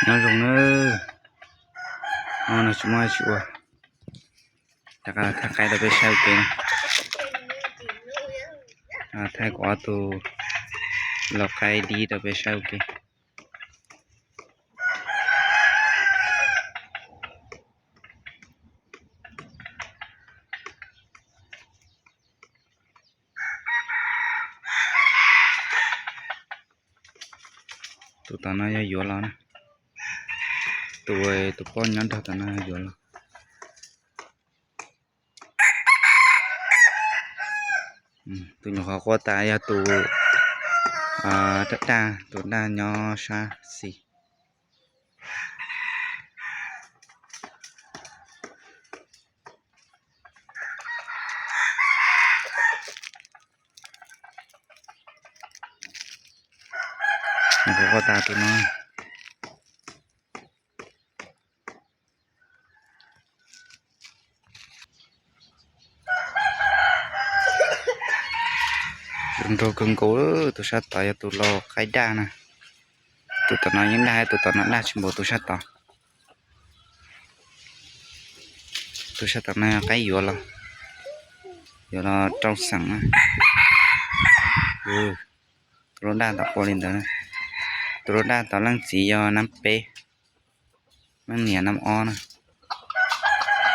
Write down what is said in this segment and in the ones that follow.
Nyob zoo nawb, no tsis muaj tsis ua, rov qab thaij qaib rau peb saib ua ke na. Thaij kuv ob tug lau qaib dib rau peb saib ua ke. Tus tom no yog yuav los na. Tus, tus poj nyob nrog tom no yuav los. Tus nyuam qhuav qua tas yog tus daj, tus daj nyob sab xis. Nyuam qhuav qua tas tus no. Zoo nraug kawg nkaus, tus sab tod yog tus lau qaib daj na. Tus tom no yeej daj, tus tom no daj tsis npaum tus sab tod. Tus sab tom no qaib yuav los, yuav los rau xeem na. Tus lau daj tom qua li ntawd. Tus lau daj tom leej txiv yog nab peb, leej niam nab ob na.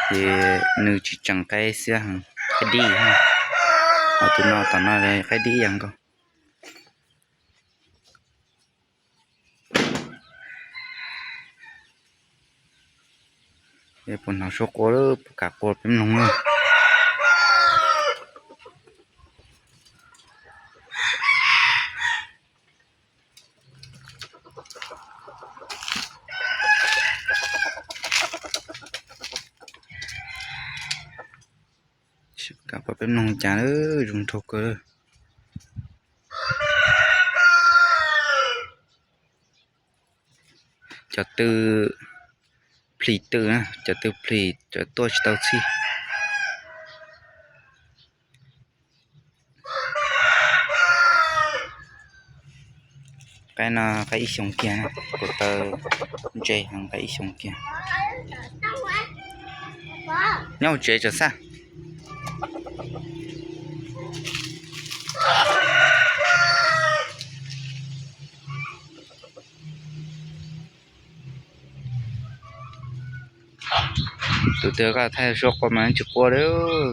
Ces nws tsis tseem qaib xiab heev, qaib dib. Ho tus no tom no qaib dib ib yam nkaus. Puas hnov suab qua, puas kam qua peb mloog na. Kam qua peb mloog cas, zoo nraug kawg. Cov tw plis tw na, cov tw plis cov tuaj tsis tau txhij. Qaib no qaib ib xyoos kiag na, ko taw ntse heev, qaib ib xyoos kiag. Nyob hauv tsev tsam xaj. Tus twg koj thaij suab qua mas tsis qua li.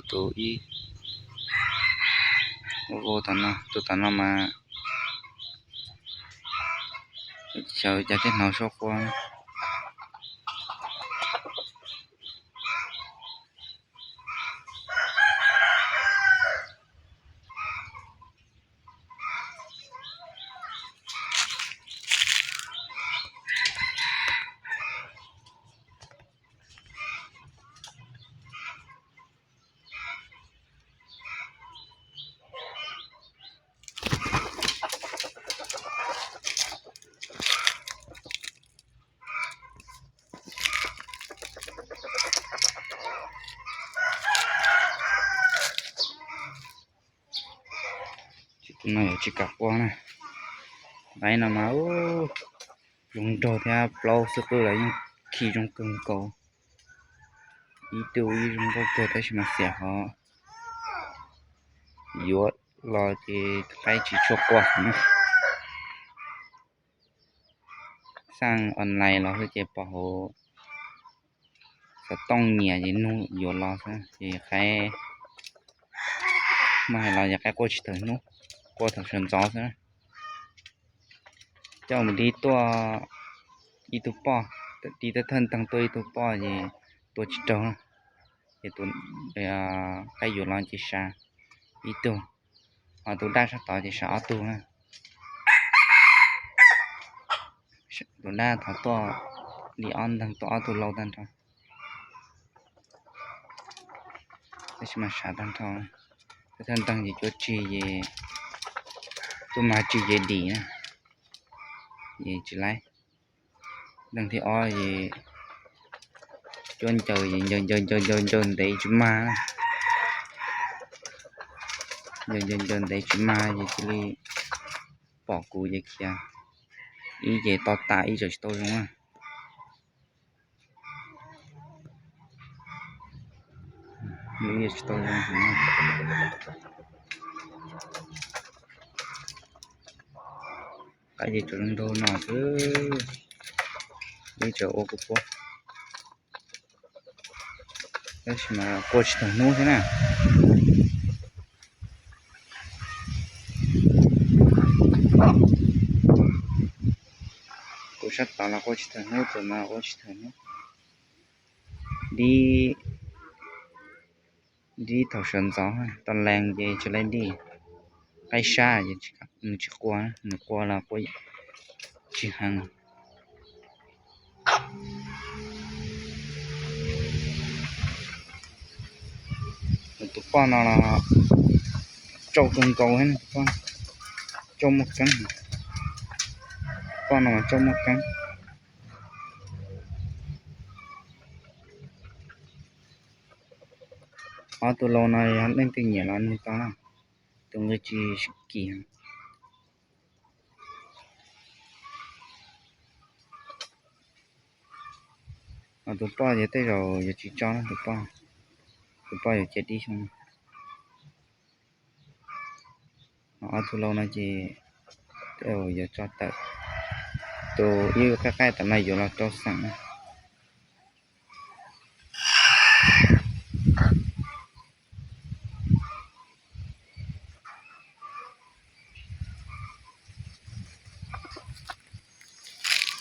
Tus ib, tus tom no mas xyov cas thiaj hnov suab qua. Tus no yuav tsis kam qua na. Qaib no mas zoo nraug thiab, plaub xwb qwj los yeej khi zoo kawg nkaus. Ib tug ib zoo nkauj kawg tab sis mas xiam hov yuav los ces qaib tsis tshua qua na. Xaj online los xwb ces pom hauv xov tooj nyiam ces nug yuav los xwb ces qaib, muaj hais los ces qaib qua tsis tau hnub, qua thaum sawv ntxov xwb. Coj mus dib tuaj ib tug poj, dib thawj nteeg tuaj ib tug poj ces tua tsis raug, ces tus qaib yuav los ces sav ib tug, ho tus daj sab tod ces sav ob tug na. Tus daj thov tuaj li ob nteeg, tua ob tug lau tag nrho. Tab sis mas sav tag nrho, thawj nteeg ces cuab tsig ces tuaj mag tsig ces dim na, ces tsis laib. Nteeg thib ob ces cuab ncaws ces ncaws ncaws ncaws ncaws ncaws ntev tsis mag, ncaws ncaws ncaws ntev tsis mag ces cia li pom kuv ces khiav, ib ces to tas ib tseem tsis tau zoo na. Lub yeej tsis tau zoo heev. Qab ces tsuas zoo nraug no xwb, lub tseem ua kuj puab, tab sis mas qua tsis tau hnub thiab na. Kuv sab tod los qua tsis tau hnub, tus no qua tsis tau hnub. Dib, dib thaum sawv ntxov, tau lees ces tsis laib dib, qaib sab ces nws tsis qua, nws qua los qua tsis heev. Tus poj no los tsauj kawg nkaus, tsauj muaj keeb, poj no mas tsauj muaj keeb. Ob tug lau no yog leej twg nyiam los nug tau na, tus nqi tsis kim. Ho tus poj ces tej zaum yuav tsis tso na, tus poj, tus poj yuav cia dib xyoo no. Ho ob tug lau no ces tej zaum yuav tso tawm, tus ib qaib qaib tom no yuav los rau xeem na.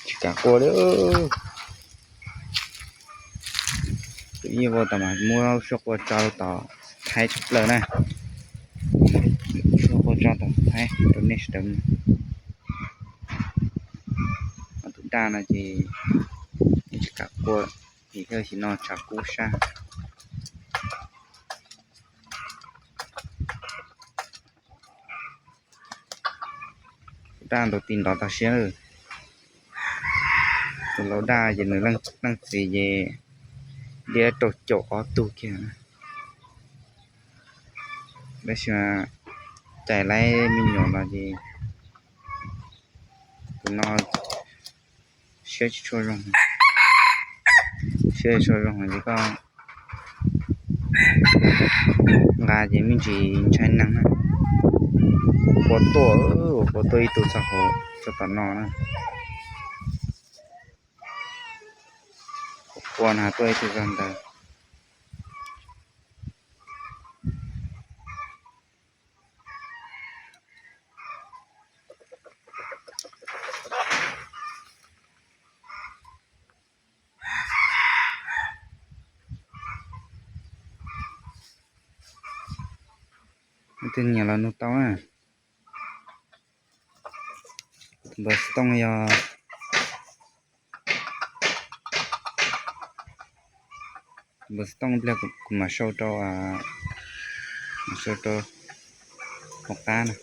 Tsis kam qua li. Tus ib ua tas mas muab suab qua tso rau tom thaib tshaj plaws na. Suab qua tso tom thaib rau nej sawv daws. Ho tus daj no ces yeej tsis kam qua, vim tam sim no tshav kub sab. Tus daj ntaus ti nrov tag siab lawm. Tus lau daj ces nws leej txiv ces dib rau caum ob tug kiag. Tab sis mas cais laib me nyuam los ces tus no siab tsis tshua zoo, siab tsis tshua zoo ces koj nqa ces me ntsis ntshai neeg na. Qua tuaj, qua tuaj ib tug txog hauv txog tom no na. Qua na tuaj ib tug zog ntawd. Leej twg nyiam los nug tau na. Npawg Xtooj yog, npawg Xtooj pliag kuv mam sau rau, mam sau rau hauv qab na.